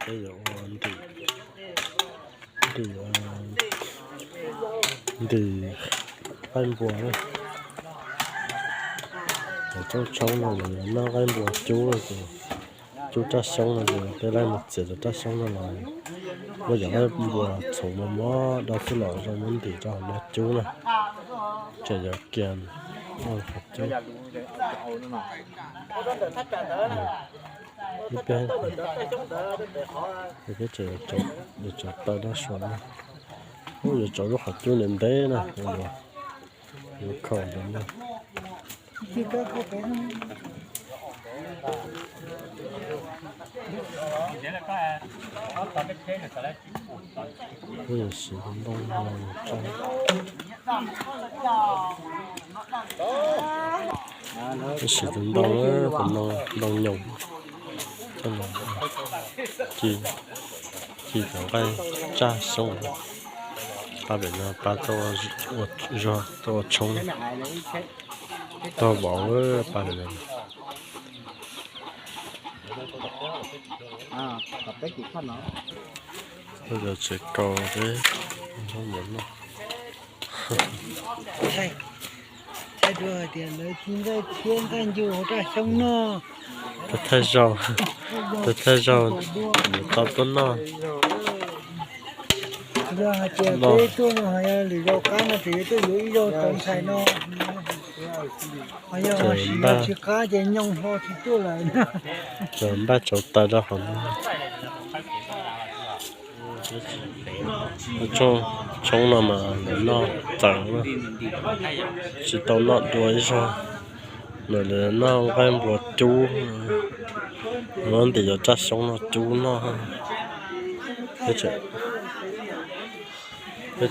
Peb yuav ua ntim, ntim, ntim qaib npua na. Cov tshoob tshoob no lawv yuav noj qaib npua cub no ces, cub raj xyoob no ces peb laij mus txiav cov raj xyoob no los muab cov qaib npua txhoov mos mos do xwb los zoo muab ntim rau hauv no cub na. Tseem yuav kiag qhov cub. Peb tseem yuav tsau taw rau suav na. Yuav tsau lub qhov cub ntev ntev na, yuav khaum ntawd na. Wb siv tus ntoo no, wb siv tus ntoo, tus ntoo, ntoo nyoos coj los ci, ci cov nqaij tsaj xyoob pab pem no, pab tuaj ua zog, tuaj ua tshoob, tuaj vauv pab pem no. Tsev kaus peb noj. Thaij dua hais tias lawv ci nqaij thiab nqaij ncu hauv raj xyoob noj. Thaij zaug, thaij zaug yuav tau tuaj noj. Yog hais tias peb tuaj no ho yog lwm zaus qab no ces yuav tuaj yuav ib zaug tau ntxhais no. Ho yog ho siv tsis qab ces nyoos hlo tsis tuaj lawm. Npaj tsau taw rau qhov no. Tshoob no mas lawv noj txawv, tsis tau noj dua ib zaug. Lawv noj nqaij npua cub, muab ntim cov raj xyoob no cub noj. Peb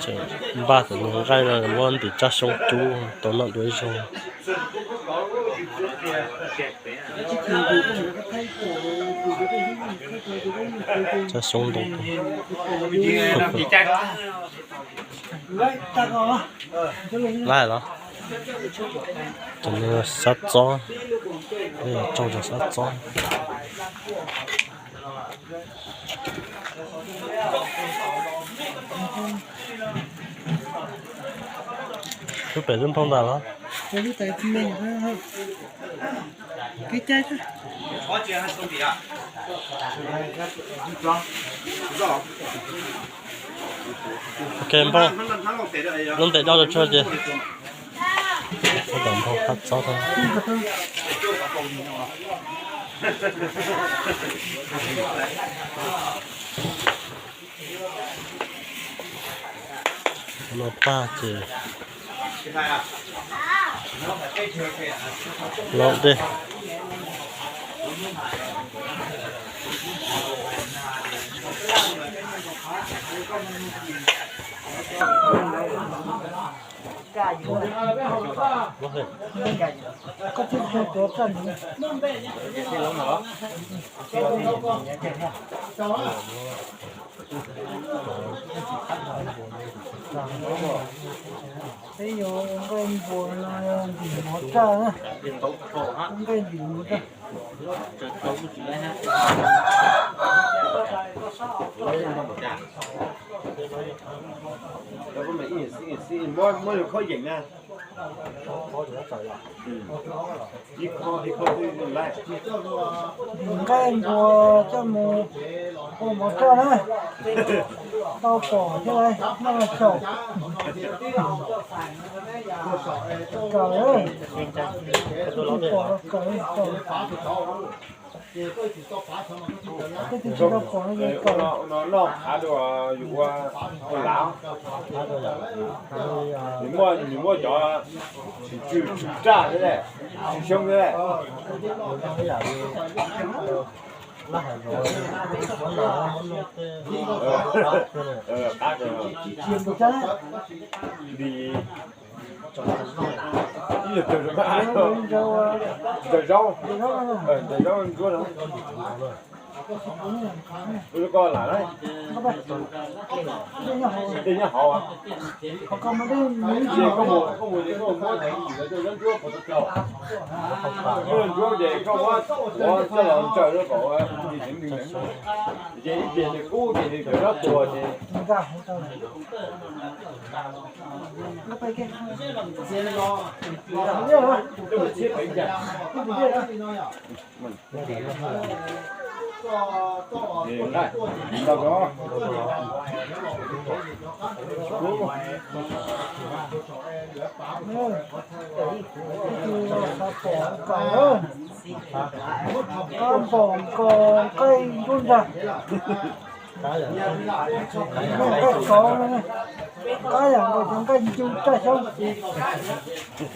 tseem npaj cov nqaij no muab ntim raj xyoob cub tau noj dua ib zaug. Raj xyoob ntoo. Laij los, cov no xab txob, peb yuav tsau cov xab txob. Lub pem lub nphooj ntag los? Ok, nphooj, lub ntev do rau tsuag ces. Tab tom nphooj qab txob tau. No tag ces los dej. Peb yuav ua nqaij npua no ntim mov raj na. Nqaij ntim mov raj. Ntim nqaij npua coj mus ua mov raj na. Tau pom thiab noj xyaum. Kawm, pom kawm, kawm. Tej twg tsis tau pom no ces kawm. Nws muaj cov tsw raj thiab, tsw xyoob thiab. Ntsaws zaub, ntsaws zaub ntsuab no. Koj lam, dej nyob hauv. Ces koj mus, koj mus ces koj muab cim ntawd rau zaub ntsuab puas tau rau. Zaub ntsuab ces koj muab tuav coj los ntsaws rau kom nws, ces ib pliag nws kub ces nws kawm zaub tuag ces. Nqaij npaum nkaus nqaij nruab nrag, nqaij kauv, qab yam nkaus cov nqaij ncu raj xyoob. Tsis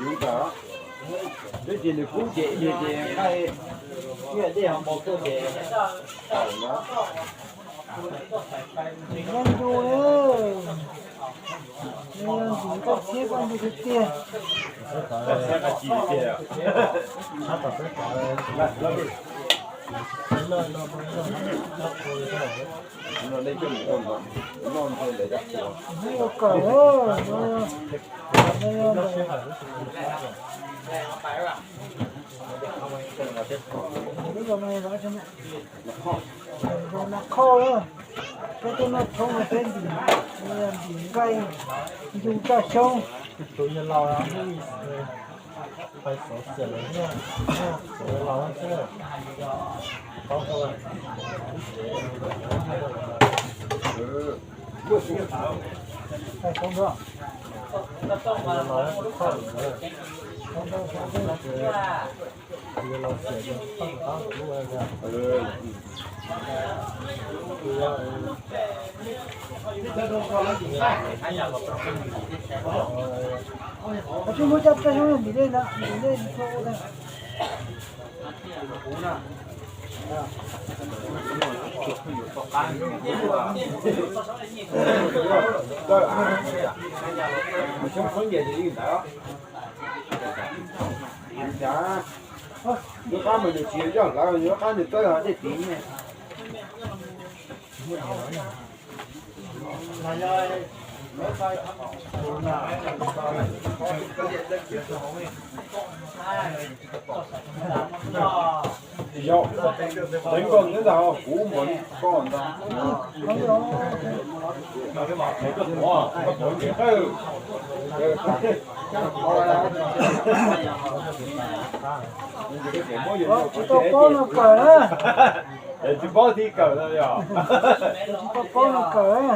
ua cas, twb tias nws kub ces ib yam ces nqaij, ib yam dej ho npau tuaj ces tau lawm na. Nws yeej ncu li, nws yog ntxim nqaij txhiab koj ncu tiag tiag. Hnub yuav kawm, zoo nas khoj, peb tuaj noj tshoob no peb ntim, ntim nqaij ncu raj xyoob. Tsis muaj caj raj xyoob ntim dej na, ntim dej tsis tshua ua li. Nws qab mas nws tsis yog hlawv, nws qab nws txawb dej tid ne. Yog, teev koj ntawd ntag, kuv mas koj ntag. Tsis tau paub no kawm na. Tsis paub thiaj kawm no yog. Tsis tau paub no kawm,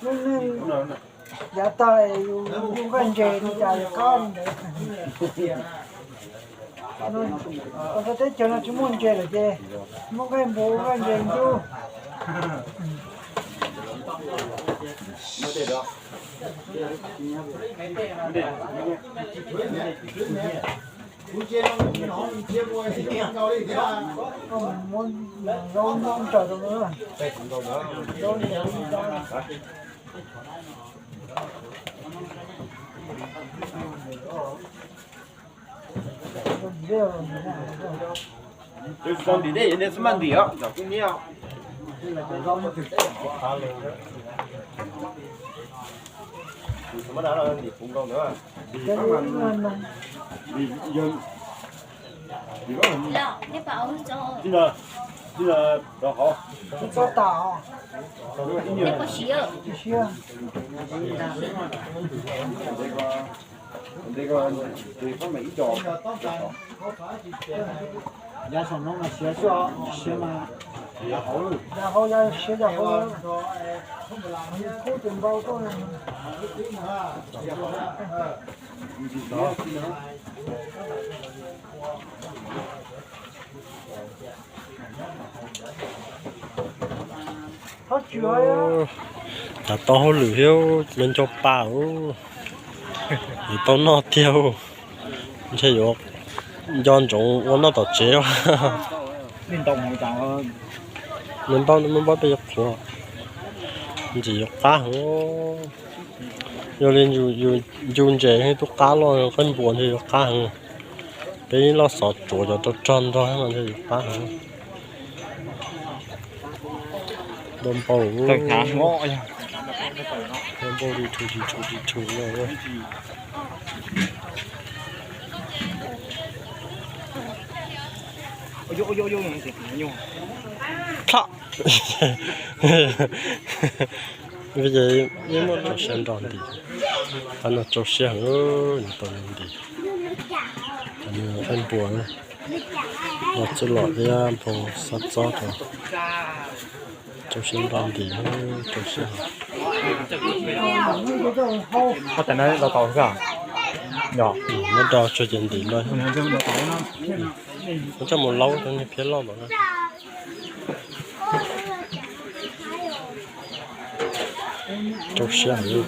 lub neej yav tag yus nqaij ntses li cas yus qab li ntawd. Teb chaws no tsis muaj ntses lawm ces muab nqaij npua nqaij ntses ncub. Muab zaub nyob nraws rau na. Zaub nyob nraws. Tus tau ntim dej nej xwb maj ntim os, cov kub niab os. Tus tau maj ntim puv nkaus ntawd. Tib no, tib no rau hauv. Nte ko, nte ko, nte ko mas ib co rau hauv. Cas tau hauj lwm thiab, nco nco pa, yuav tau noj tiag. Ntshe yuav nco ntsoov ua noj tom tsev. Npaj, npaj peb yuav qhuav, ntxim yuav qab heev. Yog li yus ncu ntses tub qab loj qaib npua ntshe yuav qab heev. Peb loj xov tsuav cov rog rog nrog mas ntshe yuav qab heev. Npau npau, npau li thu li thu li thu no. Plab. Rau siab nrog ntim, qab no rau siab heev, nws tau ntim. Qab npua, los txuj lom thiab npau xab txob rau, rau siab nrog ntim, rau siab. Muab do tsuag ces ntim no. Muab coj mus laub rau niag phiab loj npaum no. Rau siab heev,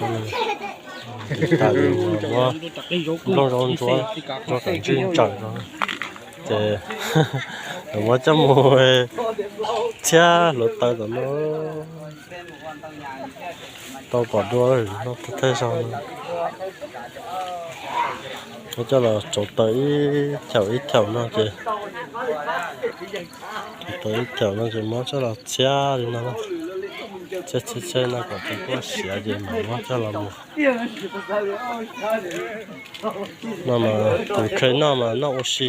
tas li muab nplooj zaub ntsuab, ntsuab kom ntswj ntsaws no, ces muab coj mus txhiab hluav taws tom no. Tau pom dua no, thawj zaug no. Muab coj los tsau taws ib thaum ib thaum no ces, tsau taws ib thaum no ces muab coj los txhiab li no, txhiab txhiab txhiab no kom tus kuaj siav ces mam muab coj los mus. No mas tus kheej noj mas noj ua si,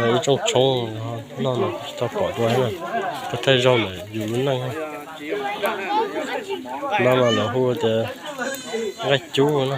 ib rooj tshoob noj no tsis tau pom dua na. Thawj zaug ntawm yus lub neej. No mas lawv hu tias nqaij cub na.